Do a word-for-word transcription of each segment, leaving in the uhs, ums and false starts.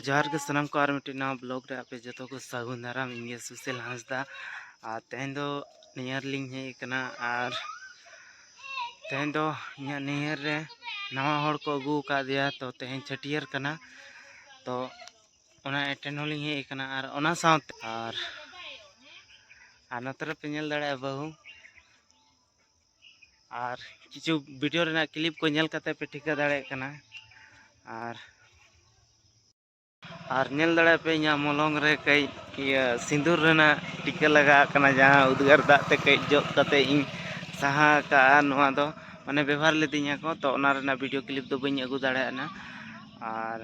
ᱡᱚᱦᱟᱨ ᱜᱮ ᱥᱟᱱᱟᱢ ᱠᱚ, ᱟᱨ ᱢᱤᱫᱴᱮᱱ ᱱᱟᱣᱟ ᱵᱞᱚᱜ ᱨᱮ ᱟᱯᱮ ᱡᱚᱛᱚ ᱠᱚ ᱥᱟᱹᱜᱩᱱ ᱫᱟᱨᱟᱢ᱾ ᱤᱧ ᱜᱮ ᱥᱩᱥᱤᱞ ᱦᱟᱸᱥᱫᱟ, ᱟᱨ ᱛᱮᱦᱮᱧ ᱫᱚ ᱱᱤᱭᱟᱹ ᱨᱮᱞᱤᱧ ᱦᱮᱡ ᱟᱠᱟᱱᱟ, ᱟᱨ ᱛᱮᱦᱮᱧ ᱫᱚ ᱤᱧᱟᱹᱜ ᱱᱟᱹᱭᱦᱟᱹᱨ ᱨᱮ ᱱᱟᱣᱟ ᱦᱚᱲ ᱠᱚ ᱟᱹᱜᱩ ᱟᱠᱟᱫᱮᱭᱟ, ᱛᱚ ᱛᱮᱦᱮᱧ ᱪᱷᱟᱹᱴᱭᱟᱹᱨ ᱠᱟᱱᱟ, ᱛᱚ ᱚᱱᱟ ᱮᱴᱮᱱ ᱦᱚᱸᱞᱤᱧ ᱦᱮᱡ ᱟᱠᱟᱱᱟ, ᱟᱨ ᱚᱱᱟ ᱥᱟᱶᱛᱮ ᱟᱨ ᱟᱨ ᱱᱚᱛᱮ ᱨᱮᱯᱮ ᱧᱮᱞ ᱫᱟᱲᱮᱭᱟᱜᱼᱟ ᱵᱟᱹᱦᱩ, ᱟᱨ ᱠᱤᱪᱷᱩ ᱵᱷᱤᱰᱤᱭᱳ ᱨᱮᱱᱟᱜ ᱠᱞᱤᱯ ᱠᱚ ᱧᱮᱞ ᱠᱟᱛᱮ ᱯᱮ ᱴᱷᱤᱠᱟᱹ ᱫᱟᱲᱮᱭᱟᱜ ᱠᱟᱱᱟ᱾ ᱟᱨ ᱟᱨ ᱧᱮᱞ ᱫᱟᱲᱮᱭᱟᱜ ᱯᱮ, ᱤᱧᱟᱹᱜ ᱢᱚᱞᱚᱝ ᱨᱮ ᱠᱟᱹᱡ ᱤᱭᱟᱹ ᱥᱤᱸᱫᱩᱨ ᱨᱮᱱᱟᱜ ᱴᱤᱠᱟᱹ ᱞᱟᱜᱟᱣ ᱠᱟᱱᱟ, ᱡᱟᱦᱟᱸ ᱩᱫᱽᱜᱟᱹᱨ ᱫᱟᱜ ᱛᱮ ᱠᱟᱹᱡ ᱡᱚᱜ ᱠᱟᱛᱮ ᱤᱧ ᱥᱟᱦᱟ ᱠᱟᱜᱼᱟ᱾ ᱱᱚᱣᱟ ᱫᱚ ᱢᱟᱱᱮ ᱵᱮᱵᱚᱦᱟᱨ ᱞᱤᱫᱤᱧᱟ ᱠᱚ, ᱛᱚ ᱚᱱᱟ ᱨᱮᱱᱟᱜ ᱵᱷᱤᱰᱤᱭᱳ ᱠᱞᱤᱯ ᱫᱚ ᱵᱟᱹᱧ ᱟᱹᱜᱩ ᱫᱟᱲᱮᱭᱟᱜᱼᱟ᱾ ᱟᱨ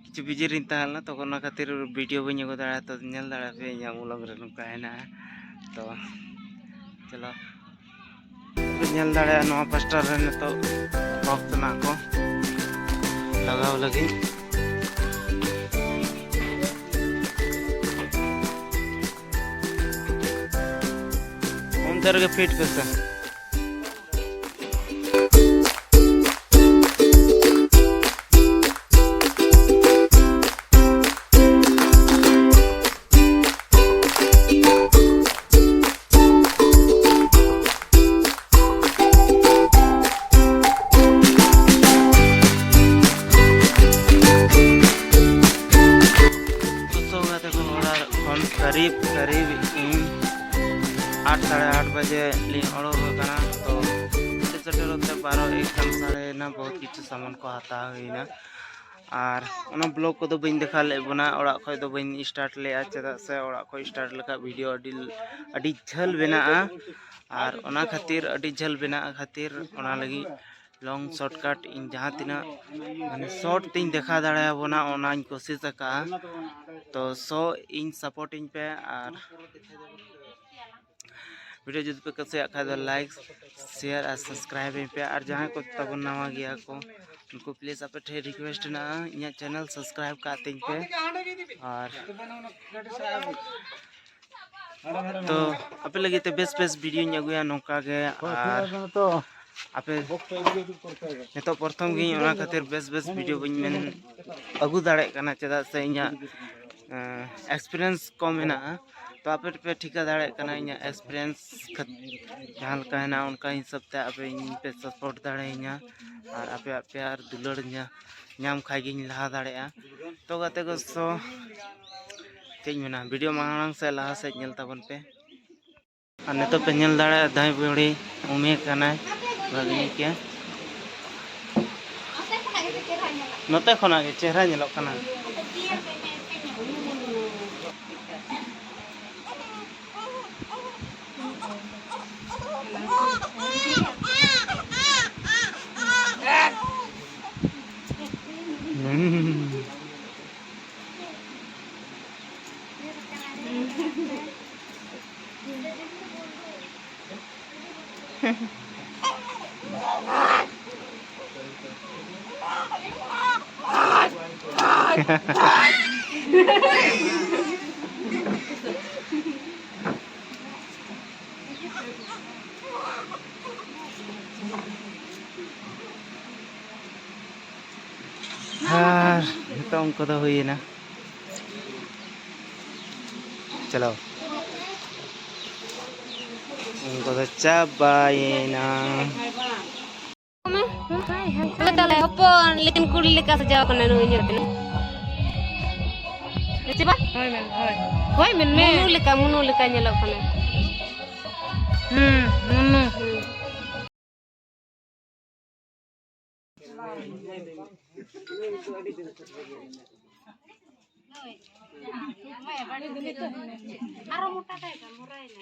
ᱠᱤᱪᱷᱩ ᱵᱤᱡᱤ ᱨᱤᱧ ᱛᱟᱦᱮᱸ ᱞᱮᱱᱟ, ᱛᱚᱠᱷᱚᱱ ᱚᱱᱟ ᱠᱷᱟᱹᱛᱤᱨ ᱵᱷᱤᱰᱤᱭᱳ ᱵᱟᱹᱧ ᱟᱹᱜᱩ ᱫᱟᱲᱮᱭᱟᱜᱼᱟ᱾ ᱛᱚ ᱧᱮᱞ ᱫᱟᱲᱮᱭᱟᱜ ᱯᱮ, ᱤᱧᱟᱹᱜ ᱢᱚᱞᱚᱝ ᱨᱮ ᱱᱚᱝᱠᱟ ᱦᱮᱱᱟᱜᱼᱟ᱾ ᱛᱚ ᱪᱚᱞᱚ, ᱯᱮ ᱧᱮᱞ ᱫᱟᱲᱮᱭᱟᱜᱼᱟ, ᱱᱚᱣᱟ ᱯᱟᱥᱴᱟ ᱨᱮ ᱱᱤᱛᱚᱜ ᱵᱚᱠᱥ ᱨᱮᱱᱟᱜ ᱠᱚ ᱞᱟᱜᱟᱣ ᱞᱟᱹᱜᱤᱫ᱾ ᱚᱱᱛᱮ ᱨᱮᱜᱮ ᱯᱷᱤᱴ ᱯᱮᱥᱮ᱾ ᱥᱚᱸᱜᱮ ᱛᱮᱠᱚ ᱚᱲᱟᱜ ᱠᱷᱚᱱ ᱠᱟᱹᱨᱤᱵ ᱠᱟᱹᱨᱤᱵ ᱤᱧ ᱟᱴ, ᱥᱟᱲᱮ ᱟᱴ ᱵᱟᱡᱮ ᱞᱤᱧ ᱚᱰᱚᱠ ᱟᱠᱟᱱᱟ᱾ ᱛᱚ ᱥᱮᱴᱮᱨ ᱥᱮᱴᱮᱨᱚᱜ ᱛᱮ ᱵᱟᱨᱚ ᱮᱠ ᱜᱟᱱ ᱥᱟᱲᱮᱭᱮᱱᱟ᱾ ᱵᱚᱦᱩᱛ ᱠᱤᱪᱷᱩ ᱥᱟᱢᱟᱱ ᱠᱚ ᱦᱟᱛᱟᱣ ᱦᱩᱭᱱᱟ, ᱟᱨ ᱚᱱᱟ ᱵᱞᱚᱜ ᱠᱚᱫᱚ ᱵᱟᱹᱧ ᱫᱮᱠᱷᱟᱣ ᱞᱮᱫ ᱵᱚᱱᱟ᱾ ᱚᱲᱟᱜ ᱠᱷᱚᱡ ᱫᱚ ᱵᱟᱹᱧ ᱥᱴᱟᱨᱴ ᱞᱮᱫᱼᱟ, ᱪᱮᱫᱟᱜ ᱥᱮ ᱚᱲᱟᱜ ᱠᱷᱚᱡ ᱥᱴᱟᱨᱴ ᱞᱮᱠᱷᱟᱡ ᱵᱷᱤᱰᱤᱭᱳ ᱟᱹᱰᱤ, ᱟᱹᱰᱤ ᱡᱷᱟᱹᱞ ᱵᱮᱱᱟᱜᱼᱟ, ᱟᱨ ᱚᱱᱟ ᱠᱷᱟᱹᱛᱤᱨ, ᱟᱹᱰᱤ ᱡᱷᱟᱹᱞ ᱵᱮᱱᱟᱜ ᱠᱷᱟᱹᱛᱤᱨ ᱚᱱᱟ ᱞᱟᱹᱜᱤᱫ ᱞᱚᱝ ᱥᱚᱨᱴᱠᱟᱴ ᱤᱧ ᱡᱟᱦᱟᱸ ᱛᱤᱱᱟᱹᱜ ᱢᱟᱱᱮ ᱥᱚᱨᱴ ᱛᱤᱧ ᱫᱮᱠᱷᱟᱣ ᱫᱟᱲᱮᱭᱟᱵᱚᱱᱟ, ᱚᱱᱟᱧ ᱠᱳᱥᱤᱥ ᱟᱠᱟᱫᱼᱟ᱾ ᱛᱚ ᱥᱚ ᱤᱧ ᱥᱟᱯᱳᱨᱴ ᱤᱧ ᱯᱮ, ᱟᱨ ᱵᱷᱤᱰᱤᱭᱳ ᱡᱩᱫᱤ ᱯᱮ ᱠᱩᱥᱤᱭᱟᱜ ᱠᱷᱟᱡ ᱫᱚ ᱞᱟᱭᱤᱠ, ᱥᱮᱭᱟᱨ ᱟᱨ ᱥᱟᱵᱥᱠᱨᱟᱭᱤᱵ ᱟᱹᱧ ᱯᱮ᱾ ᱟᱨ ᱡᱟᱦᱟᱸᱭ ᱠᱚ ᱛᱟᱵᱚᱱ ᱱᱟᱣᱟ ᱜᱮᱭᱟ ᱠᱚ, ᱩᱱᱠᱩ ᱯᱞᱤᱡᱽ ᱟᱯᱮ ᱴᱷᱮᱱ ᱨᱤᱠᱩᱭᱮᱥᱴ ᱦᱮᱱᱟᱜᱼᱟ, ᱤᱧᱟᱹᱜ ᱪᱮᱱᱮᱞ ᱥᱟᱵᱥᱠᱨᱟᱭᱤᱵ ᱠᱟᱜ ᱛᱤᱧ ᱯᱮ᱾ ᱟᱨ ᱛᱚ ᱟᱯᱮ ᱞᱟᱹᱜᱤᱫ ᱛᱮ ᱵᱮᱥ ᱵᱮᱥ ᱵᱷᱤᱰᱤᱭᱳᱧ ᱟᱹᱜᱩᱭᱟ ᱱᱚᱝᱠᱟ ᱜᱮ᱾ ᱟᱨ ᱟᱯᱮ ᱱᱤᱛᱚᱜ ᱯᱨᱚᱛᱷᱚᱢ ᱜᱤᱧ, ᱚᱱᱟ ᱠᱷᱟᱹᱛᱤᱨ ᱵᱮᱥ ᱵᱮᱥ ᱵᱷᱤᱰᱤᱭᱳ ᱵᱟᱹᱧ ᱢᱮᱱ ᱟᱹᱜᱩ ᱫᱟᱲᱮᱭᱟᱜ ᱠᱟᱱᱟ, ᱪᱮᱫᱟᱜ ᱥᱮ ᱤᱧᱟᱹᱜ ᱮᱠᱥᱯᱤᱨᱤᱭᱮᱱᱥ ᱠᱚᱢ ᱢᱮᱱᱟᱜᱼᱟ᱾ ᱛᱚ ᱟᱯᱮ ᱯᱮ ᱴᱷᱤᱠᱟᱹ ᱫᱟᱲᱮᱭᱟᱜ ᱠᱟᱱᱟ ᱤᱧᱟᱹᱜ ᱮᱠᱥᱯᱤᱨᱤᱭᱮᱱᱥ ᱡᱟᱦᱟᱸ ᱞᱮᱠᱟ ᱦᱮᱱᱟᱜᱼᱟ, ᱚᱱᱠᱟ ᱦᱤᱥᱟᱹᱵ ᱛᱮ ᱟᱯᱮ ᱤᱧ ᱯᱮ ᱥᱟᱯᱳᱨᱴ ᱫᱟᱲᱮᱭᱟᱹᱧᱟ ᱟᱨ ᱟᱯᱮᱭᱟᱜ ᱯᱮᱭᱟᱨ ᱫᱩᱞᱟᱹᱲ ᱧᱟ- ᱧᱟᱢ ᱠᱷᱟᱡ ᱜᱤᱧ ᱞᱟᱦᱟ ᱫᱟᱲᱮᱭᱟᱜᱼᱟ᱾ ᱛᱚ ᱜᱟᱛᱮ ᱠᱚ, ᱥᱚ ᱪᱮᱫ ᱤᱧ ᱢᱮᱱᱟ, ᱵᱷᱤᱰᱤᱭᱳ ᱢᱟᱲᱟᱝ ᱥᱮᱫ ᱞᱟᱦᱟ ᱥᱮᱫ ᱧᱮᱞ ᱛᱟᱵᱚᱱ ᱯᱮ᱾ ᱟᱨ ᱱᱤᱛᱚᱜ ᱯᱮ ᱧᱮᱞ ᱫᱟᱲᱮᱭᱟᱜᱼᱟ, ᱫᱷᱟᱹᱭ ᱵᱩᱲᱦᱤ ᱩᱢᱮ ᱠᱟᱱᱟᱭ ᱵᱷᱟᱹᱜᱽᱱᱤ ᱠᱮ᱾ ᱱᱚᱛᱮ ᱠᱷᱚᱱᱟᱜ ᱜᱮ ᱪᱮᱦᱨᱟ ᱧᱮᱞᱚᱜ ᱠᱟᱱᱟ᱾ ᱟᱨ ᱱᱤᱛᱚᱜ ᱩᱱᱠᱩ ᱫᱚ ᱦᱩᱭᱮᱱᱟ᱾ ᱪᱚᱞᱚ, ᱩᱱᱠᱩ ᱫᱚ ᱪᱟᱵᱟᱭᱮᱱᱟ᱾ ᱛᱟᱦᱞᱮ ᱦᱚᱯᱚᱱ ᱞᱮᱠᱟᱱ ᱠᱩᱲᱤ ᱞᱮᱠᱟ ᱥᱟᱡᱟᱣ ᱠᱟᱱᱟ ᱱᱩᱭ, ᱧᱮᱞ ᱵᱤᱱ᱾ ᱦᱮᱸ ᱪᱮ ᱵᱟᱝ? ᱦᱳᱭ ᱢᱮᱱ, ᱦᱳᱭ᱾ ᱦᱳᱭ ᱢᱮᱱ ᱢᱮ᱾ ᱢᱩᱱᱩ ᱞᱮᱠᱟ, ᱢᱩᱱᱩ ᱞᱮᱠᱟ ᱧᱮᱞᱚᱜ ᱠᱟᱱᱟ᱾ ᱦᱩᱸ, ᱢᱩᱱᱩ᱾ ᱦᱩᱸ᱾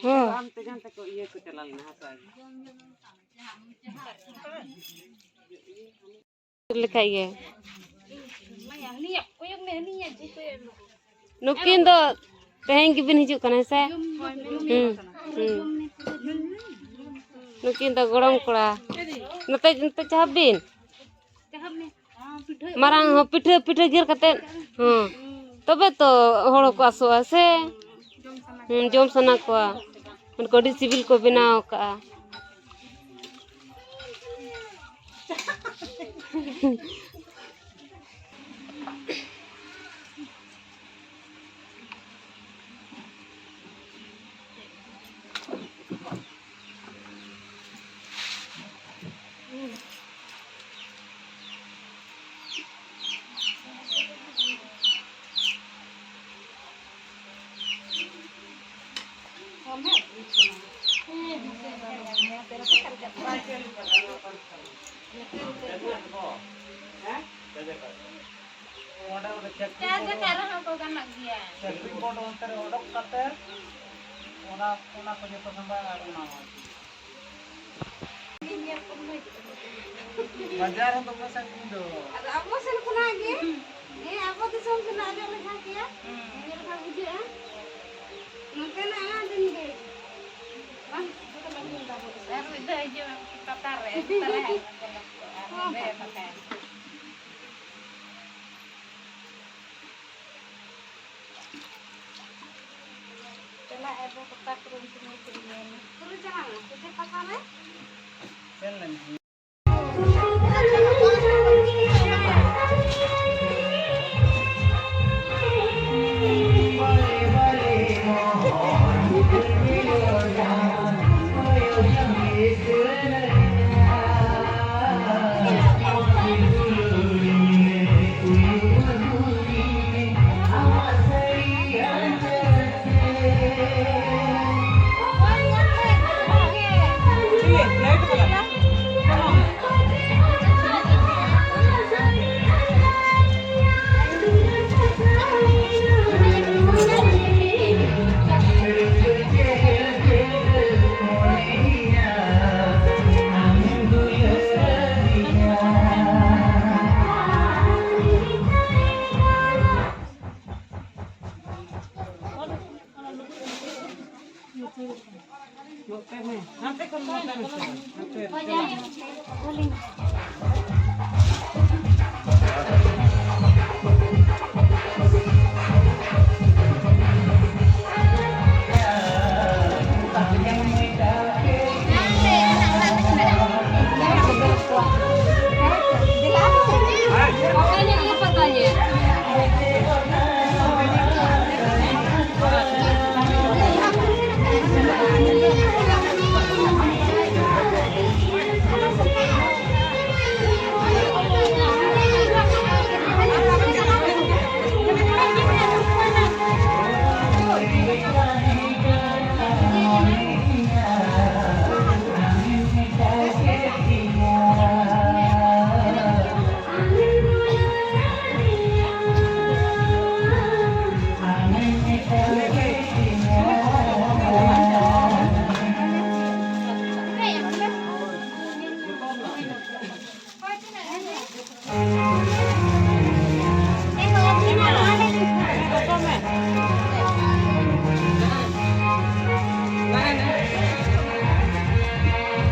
ᱦᱚᱸ᱾ ᱞᱮᱠᱷᱟᱡ ᱜᱮ᱾ ᱱᱩᱠᱤᱱ ᱫᱚ ᱛᱮᱦᱮᱧ ᱜᱮᱵᱤᱱ ᱦᱤᱡᱩᱜ ᱠᱟᱱᱟ, ᱦᱮᱸ ᱥᱮ? ᱦᱩᱸ, ᱦᱩᱸ᱾ ᱱᱩᱠᱤᱱ ᱫᱚ ᱜᱚᱲᱚᱢ ᱠᱚᱲᱟ᱾ ᱱᱚᱛᱮ, ᱱᱚᱛᱮ ᱪᱟᱦᱟᱵ ᱵᱤᱱ᱾ ᱢᱟᱨᱟᱝ ᱦᱚᱸ ᱯᱤᱴᱷᱟᱹ, ᱯᱤᱴᱷᱟᱹ ᱜᱮᱨ ᱠᱟᱛᱮᱫ, ᱦᱚᱸ᱾ ᱛᱚᱵᱮ ᱛᱚ ᱦᱚᱲ ᱦᱚᱸᱠᱚ ᱟᱥᱚᱜᱼᱟ ᱥᱮ? ᱦᱩᱸ, ᱡᱚᱢ ᱥᱟᱱᱟ ᱠᱚᱣᱟ᱾ ᱢᱟᱱᱮ ᱠᱚ ᱟᱹᱰᱤ ᱥᱤᱵᱤᱞ ᱠᱚ ᱵᱮᱱᱟᱣ ᱠᱟᱜᱼᱟ᱾ ᱚᱸᱰᱮ ᱚᱸᱰᱮ ᱪᱮᱠ ᱪᱟᱨᱡᱽ ᱟᱠᱟᱫ ᱨᱮᱦᱚᱸ ᱠᱚ ᱜᱟᱱᱚᱜ ᱜᱮᱭᱟ᱾ ᱪᱮᱠ ᱨᱤᱯᱳᱨᱴ ᱚᱱᱛᱮ ᱨᱮ ᱚᱰᱚᱠ ᱠᱟᱛᱮ ᱚᱱᱟ, ᱚᱱᱟ ᱠᱚ ᱡᱚᱛᱚ ᱥᱟᱢᱵᱟᱣ ᱟᱨ ᱚᱱᱟ ᱦᱚᱸ᱾ ᱵᱟᱡᱟᱨ ᱦᱚᱸ ᱫᱚᱢᱮ ᱥᱟᱺᱜᱤᱧ ᱫᱚ᱾ ᱟᱫᱚ ᱟᱵᱚ ᱥᱮᱱ ᱠᱷᱚᱱᱟᱜ ᱜᱮ, ᱦᱮᱸ, ᱟᱵᱚ ᱫᱤᱥᱚᱢ ᱥᱮᱱᱟᱜ ᱟᱸᱡᱚᱢ ᱞᱮᱠᱷᱟᱱ ᱜᱮ, ᱦᱩᱸ᱾ ᱟᱸᱡᱚᱢ ᱞᱮᱠᱷᱟᱱ ᱵᱩᱡᱷᱟᱹᱜᱼᱟ᱾ ᱱᱚᱛᱮᱱᱟᱜ ᱟᱭᱢᱟ ᱫᱤᱱ ᱜᱮ᱾ ᱵᱟᱝ, ᱟᱨ ᱢᱤᱫ ᱫᱷᱟᱣ ᱦᱤᱡᱩᱜ ᱢᱮ ᱯᱟᱛᱟ ᱨᱮ, ᱯᱟᱛᱟ ᱨᱮ ᱦᱮᱡ ᱠᱟᱛᱮ ᱟᱨ ᱦᱚᱸ ᱱᱚᱰᱮ ᱯᱟᱛᱟ᱾ ᱪᱟᱞᱟᱜ ᱟᱵᱚ ᱯᱟᱛᱟ ᱠᱚᱨᱮ ᱩᱱᱠᱩ ᱧᱮᱞ ᱠᱚ ᱧᱮᱞ᱾ ᱯᱩᱨᱟᱹ ᱪᱟᱞᱟᱜ ᱢᱮ, ᱥᱮ ᱪᱮᱫ ᱯᱟᱛᱟ ᱨᱮ? ᱥᱮᱱ ᱞᱮᱱ ᱜᱮ᱾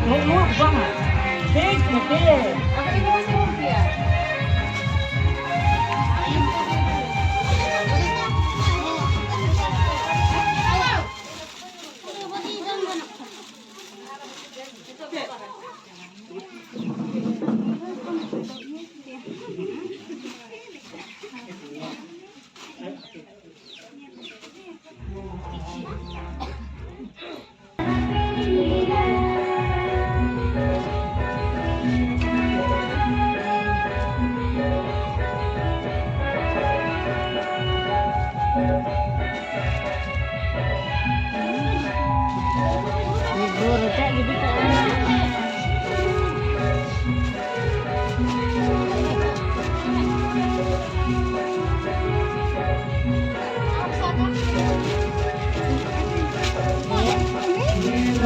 ᱱᱚᱣᱟ ᱵᱟᱝᱟ᱾ ᱴᱷᱤᱠ, ᱴᱷᱤᱠ᱾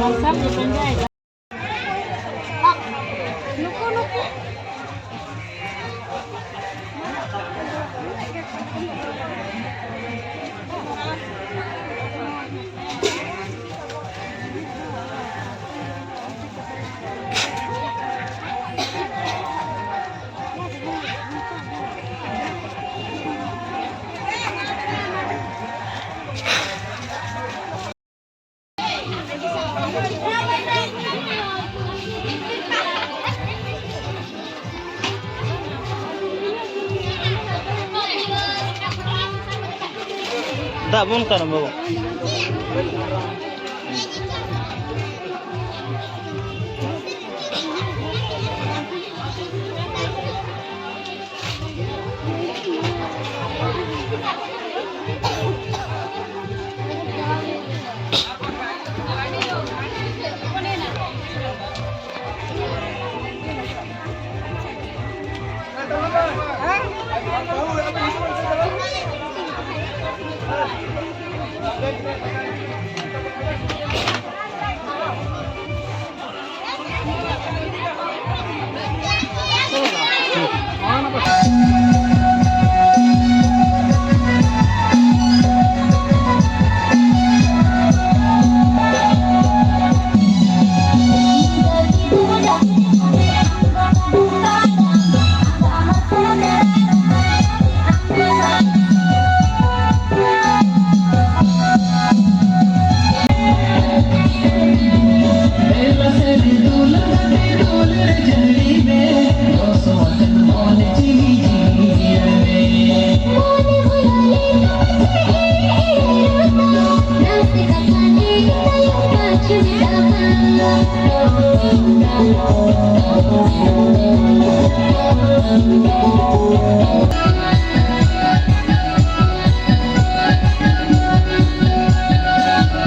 ᱢᱟᱨᱥᱟᱞ ᱜᱮ ᱯᱟᱸᱡᱟᱭᱮᱫᱟ᱾ ᱱᱩᱠᱩ, ᱱᱩᱠᱩ᱾ ᱫᱟᱜ ᱵᱚᱱ ᱠᱟᱱᱟ ᱵᱟᱹᱵᱩ᱾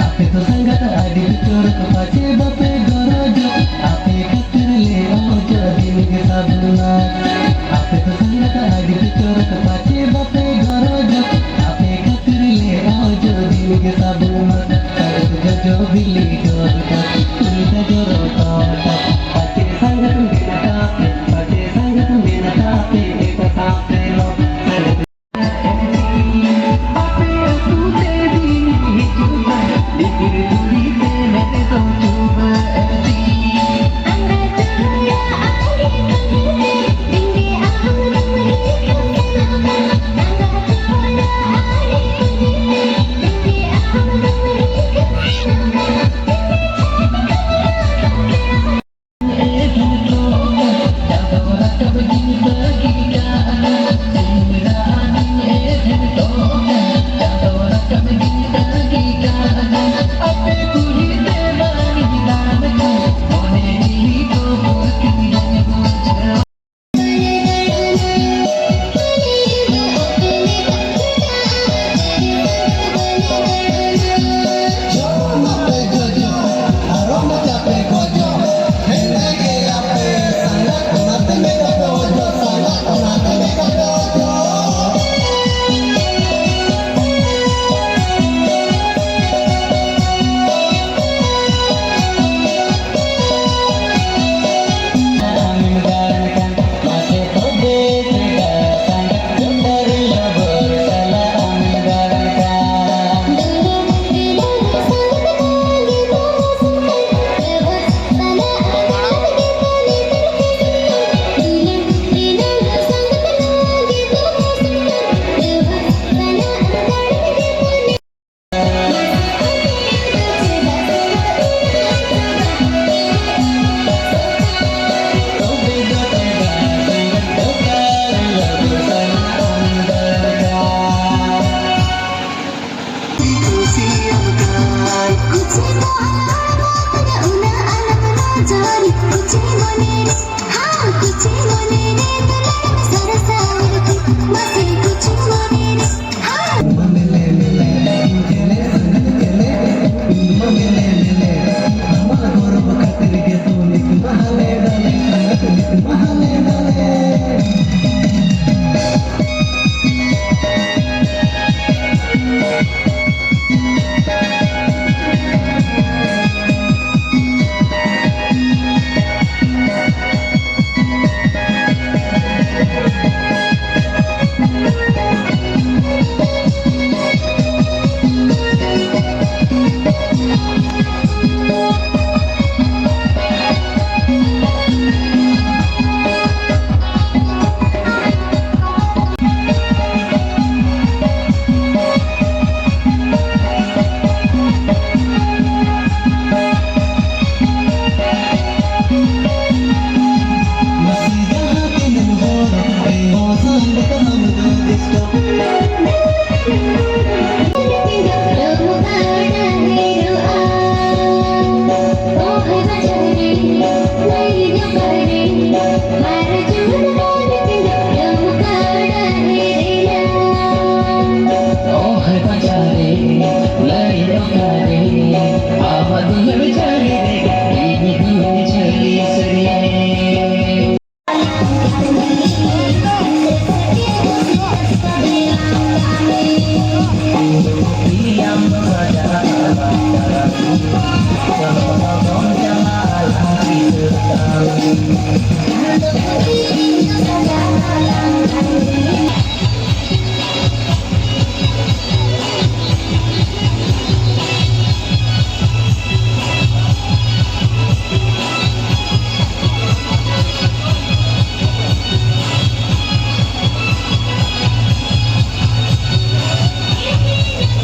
ᱟᱯᱮ ᱫᱚ ᱥᱟᱸᱜᱟᱛ ᱟᱹᱰᱤ ᱪᱚᱨᱚᱠ, ᱯᱟᱪᱮ ᱵᱟᱯᱮ ᱜᱚᱨᱚᱡᱚᱜ, ᱟᱯᱮ ᱠᱷᱟᱹᱛᱤᱨ ᱞᱮ ᱚᱡᱚᱜ ᱫᱤᱱ ᱜᱮ ᱥᱟᱵᱩᱱᱟ᱾ ᱟᱯᱮ ᱫᱚ ᱥᱟᱸᱜᱟᱛ ᱟᱹᱰᱤ ᱪᱚᱨᱚᱠ, ᱯᱟᱪᱮ ᱵᱟᱯᱮ ᱜᱚᱨᱚᱡᱚᱜ, ᱟᱯᱮ ᱠᱷᱟᱹᱛᱤᱨ ᱞᱮ ᱚᱡᱚᱜ ᱫᱤᱱ ᱜᱮ ᱥᱟᱵᱩᱱᱟ᱾ ᱛᱟᱨᱮ ᱫᱚ ᱡᱚᱡᱚ ᱵᱤᱞᱤ ᱰᱚᱨ ᱰᱚᱨ, ᱩᱞᱤ ᱫᱟ ᱡᱚᱨᱚ ᱴᱚᱨ ᱴᱚᱨ, ᱯᱟᱪᱮ ᱥᱟᱸᱜᱟᱛ ᱢᱮᱱᱟᱜ ᱛᱟᱯᱮ, ᱯᱟᱪᱮ ᱥᱟᱸᱜᱟᱛ ᱢᱮᱱᱟᱜ ᱛᱟᱯᱮ, ᱮᱴᱟᱜ ᱥᱟᱶᱛᱮ ᱨᱚᱲ᱾ ᱛᱟᱨᱮ ᱫᱚ